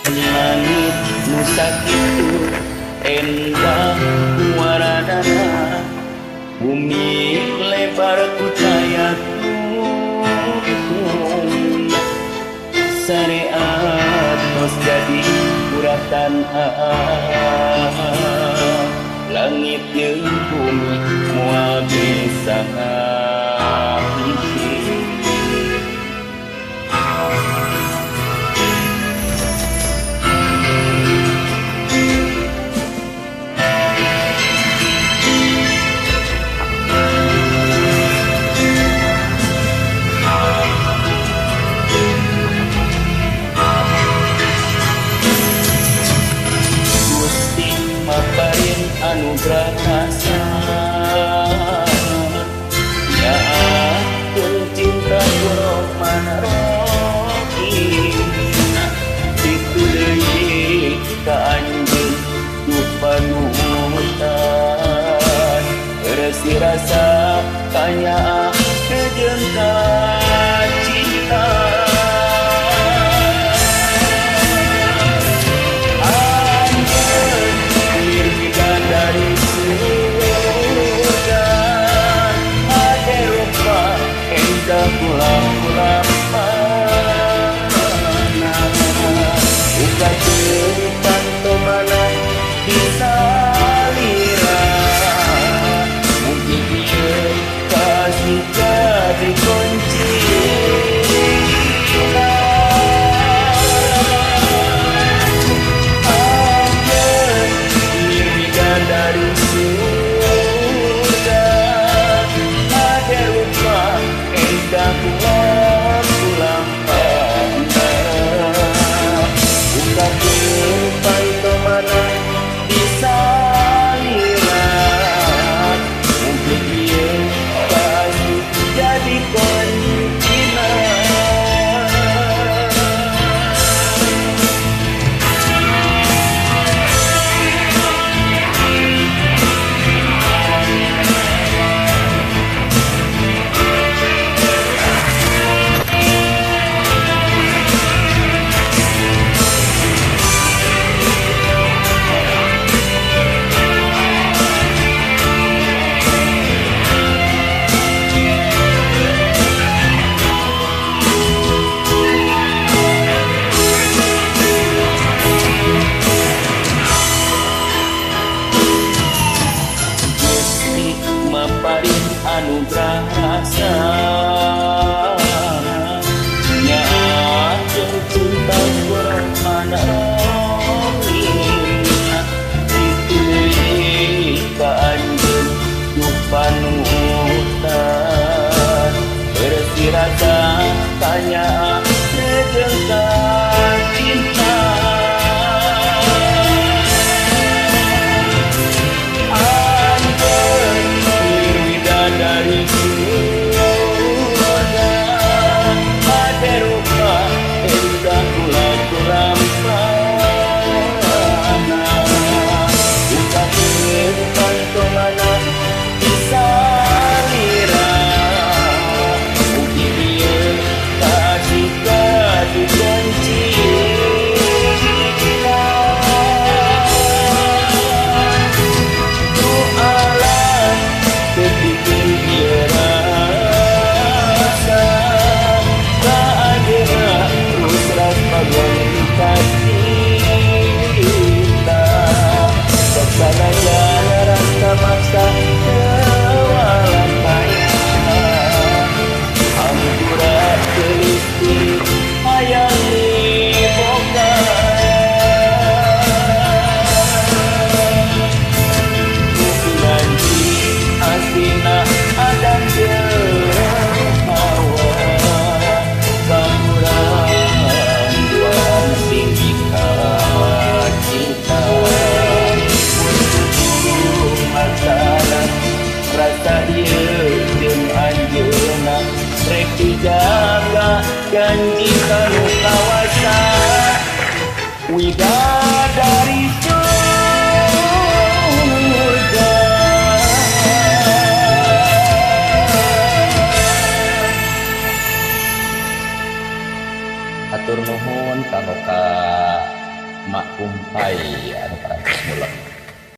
Langit nu sakitu endah waradana, bumi lebar ku caya tungtung, syariat tos jadi uratan langit jeung bumi moal bisa ngahiji. Anugerah rasa ya cinta Rahman Rahim, itu deui ka anjeun nu panutan, resi rasa tanya jeung cinta. Dari surga ada rupa indah pulang-pulang mana, buka depan mana bisa lira, mungkin dia kasih jadi kunci. Dari surga ada rupa indah pulang-pulang mana, buka depan mana bisa lihat, mungkin dia pasti jadi kuncinya. Anugerah rasa nya cinta Rahman Rahim, itu deui ka anjeun nu panutan, resi rasa tanya jeung cinta. Dari surga ada rupa indah kula-kula mana, buka depan mana bisa lira, mungkin dia kasih jadi kunci. Dijaga janji kanu kawasa widadari surga. Atur nuhun kanggo ka Mak Kumpai anu parantos mulem.